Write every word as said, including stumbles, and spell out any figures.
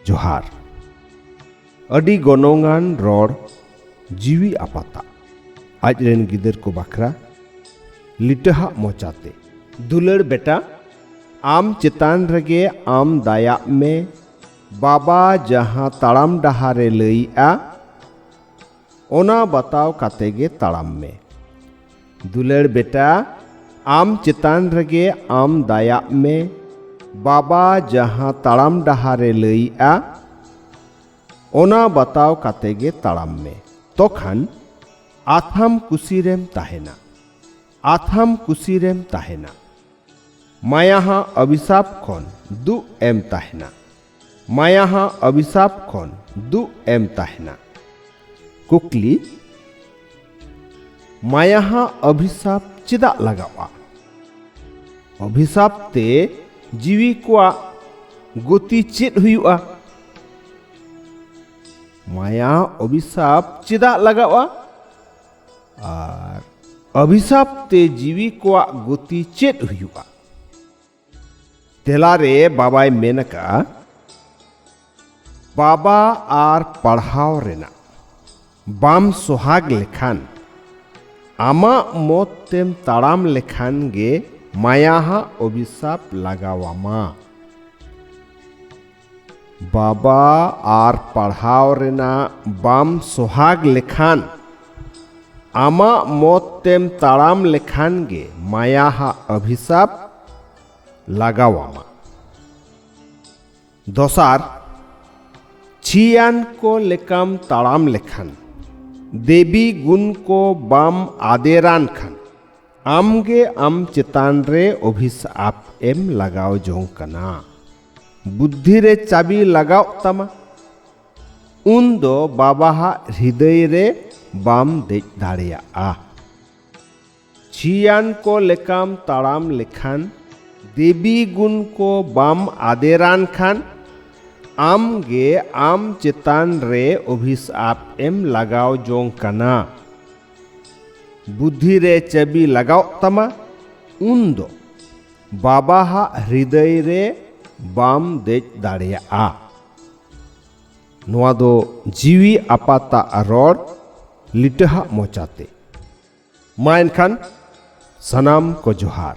ᱡᱚᱦᱟᱨ᱾ ᱟᱹᱰᱤ ᱜᱚᱱᱚᱝᱟᱱ ᱨᱚᱲ ᱡᱤᱣᱤ ᱟᱯᱟᱛᱟᱜ᱾ ᱟᱡ ᱨᱮᱱ ᱜᱤᱫᱟᱹᱨ ᱠᱚ ᱵᱟᱠᱷᱨᱟ ᱞᱤᱴᱟᱹᱦᱟᱜ ᱢᱚᱪᱟᱛᱮ᱾ ᱫᱩᱞᱟᱹᱲ ᱵᱮᱴᱟ, ᱟᱢ ᱪᱮᱛᱟᱱ ᱨᱮᱜᱮ ᱟᱢ ᱫᱟᱭᱟᱜ ᱢᱮ᱾ ᱵᱟᱵᱟ ᱡᱟᱦᱟᱸ ᱛᱟᱲᱟᱢ ᱰᱟᱦᱟᱨᱮ ᱞᱟᱹᱭᱮᱜᱼᱟ, ᱚᱱᱟ ᱵᱟᱛᱟᱣ ᱠᱟᱛᱮ ᱜᱮ ᱛᱟᱲᱟᱢ ᱢᱮ᱾ ᱫᱩᱞᱟᱹᱲ ᱵᱮᱴᱟ, ᱟᱢ ᱪᱮᱛᱟᱱ ᱨᱮᱜᱮ ᱟᱢ ᱫᱟᱭᱟᱜ ᱢᱮ᱾ ᱵᱟᱵᱟ ᱡᱟᱦᱟᱸ ᱛᱟᱲᱟᱢ ᱰᱟᱦᱟᱨᱮ ᱞᱟᱹᱭᱮᱜᱼᱟ, ᱚᱱᱟ ᱵᱟᱛᱟᱣ ᱠᱟᱛᱮ ᱜᱮ ᱛᱟᱲᱟᱢ ᱢᱮ᱾ ᱛᱚᱠᱷᱟᱱ ᱟᱛᱷᱟᱢ ᱠᱩᱥᱤ ᱨᱮᱢ ᱛᱟᱦᱮᱱᱟ, ᱟᱛᱷᱟᱢ ᱠᱩᱥᱤ ᱨᱮᱢ ᱛᱟᱦᱮᱱᱟ᱾ ᱢᱟᱭᱟᱦᱟᱜ ᱚᱵᱷᱤᱥᱟᱯ ᱠᱷᱚᱱ ᱫᱩᱜ ᱮᱢ ᱛᱟᱦᱮᱱᱟ, ᱢᱟᱭᱟᱦᱟᱜ ᱚᱵᱷᱤᱥᱟᱯ ᱠᱷᱚᱱ ᱫᱩᱜ ᱮᱢ ᱛᱟᱦᱮᱱᱟ᱾ ᱠᱩᱠᱞᱤ, ᱢᱟᱭᱟᱦᱟᱜ ᱚᱵᱷᱤᱥᱟᱯ ᱪᱮᱫᱟᱜ ᱞᱟᱜᱟᱣᱜᱼᱟ? ᱚᱵᱷᱤᱥᱟᱯ ᱛᱮ ᱡᱤᱣᱤ ᱠᱚᱣᱟᱜ ᱜᱚᱛᱤ ᱪᱮᱫ ᱦᱩᱭᱩᱜᱼᱟ? ᱢᱟᱭᱟ ᱚᱵᱷᱤᱥᱟᱯ ᱪᱮᱫᱟᱜ ᱞᱟᱜᱟᱣᱜᱼᱟ? ᱟᱨ ᱚᱵᱷᱤᱥᱟᱯ ᱛᱮ ᱡᱤᱣᱤ ᱠᱚᱣᱟᱜ ᱜᱚᱛᱤ ᱪᱮᱫ ᱦᱩᱭᱩᱜᱼᱟ? ᱛᱮᱞᱟ ᱨᱮ ᱵᱟᱵᱟᱭ ᱢᱮᱱ ᱟᱠᱟᱫᱼᱟ, ᱵᱟᱵᱟ ᱟᱨ ᱯᱟᱲᱦᱟᱣ ᱨᱮᱱᱟᱜ ᱵᱟᱢ ᱥᱚᱦᱟᱜ ᱞᱮᱠᱷᱟᱱ, ᱟᱢᱟᱜ ᱢᱚᱛ ᱛᱮᱢ ᱛᱟᱲᱟᱢ ᱞᱮᱠᱷᱟᱱ ᱜᱮ ᱢᱟᱭᱟᱦᱟᱜ ᱚᱵᱷᱤᱥᱟᱯ ᱞᱟᱜᱟᱣᱟᱢᱟ᱾ ᱵᱟᱵᱟ ᱟᱨ ᱯᱟᱲᱦᱟᱣ ᱨᱮᱱᱟᱜ ᱵᱟᱢ ᱥᱚᱦᱟᱜ ᱞᱮᱠᱷᱟᱱ, ᱟᱢᱟᱜ ᱢᱚᱛ ᱛᱮᱢ ᱛᱟᱲᱟᱢ ᱞᱮᱠᱷᱟᱱ ᱜᱮ ᱢᱟᱭᱟᱦᱟᱜ ᱚᱵᱷᱤᱥᱟᱯ ᱞᱟᱜᱟᱣᱟᱢᱟ᱾ ᱫᱚᱥᱟᱨ, ᱪᱷᱤᱭᱟᱱ ᱠᱚ ᱞᱮᱠᱟᱢ ᱛᱟᱲᱟᱢ ᱞᱮᱠᱷᱟᱱ, ᱫᱮᱵᱤ ᱜᱩᱱ ᱠᱚ ᱵᱟᱢ ᱟᱫᱮᱨᱟᱱ ᱠᱷᱟᱱ, ᱟᱢᱜᱮ ᱟᱢ ᱪᱮᱛᱟᱱ ᱨᱮ ᱚᱵᱷᱤᱥᱟᱯ ᱮᱢ ᱞᱟᱜᱟᱣ ᱡᱚᱝ ᱠᱟᱱᱟ᱾ ᱵᱩᱫᱽᱫᱷᱤ ᱨᱮ ᱪᱟᱵᱤ ᱞᱟᱜᱟᱣᱜ ᱛᱟᱢᱟ, ᱩᱱᱫᱚ ᱵᱟᱵᱟᱦᱟᱜ ᱦᱨᱤᱫᱟᱹᱭ ᱨᱮ ᱵᱟᱢ ᱫᱮᱡ ᱫᱟᱲᱮᱭᱟᱜᱼᱟ᱾ ᱪᱷᱤᱭᱟᱱ ᱠᱚ ᱞᱮᱠᱟᱢ ᱛᱟᱲᱟᱢ ᱞᱮᱠᱷᱟᱱ, ᱫᱮᱵᱤ ᱜᱩᱱ ᱠᱚ ᱵᱟᱢ ᱟᱫᱮᱨᱟᱱ ᱠᱷᱟᱱ, ᱟᱢ ᱜᱮ ᱟᱢ ᱪᱮᱛᱟᱱ ᱨᱮ ᱚᱵᱷᱤᱥᱟᱯ ᱮᱢ ᱞᱟᱜᱟᱣ ᱡᱚᱝ ᱠᱟᱱᱟ᱾ ᱵᱩᱫᱽᱫᱷᱤ ᱨᱮ ᱪᱟᱹᱵᱤ ᱞᱟᱜᱟᱣᱜ ᱛᱟᱢᱟ, ᱩᱱᱫᱚ ᱵᱟᱵᱟᱦᱟᱜ ᱦᱨᱤᱫᱟᱹᱭ ᱨᱮ ᱵᱟᱢ ᱫᱮᱡ ᱫᱟᱲᱮᱭᱟᱜᱼᱟ᱾ ᱱᱚᱣᱟ ᱫᱚ ᱡᱤᱣᱤ ᱟᱯᱟᱛᱟᱜ ᱨᱚᱲ, ᱞᱤᱴᱟᱹᱦᱟᱜ ᱢᱚᱪᱟᱛᱮ᱾ ᱢᱟ ᱮᱱᱠᱷᱟᱱ ᱥᱟᱱᱟᱢ ᱠᱚ ᱡᱚᱦᱟᱨ᱾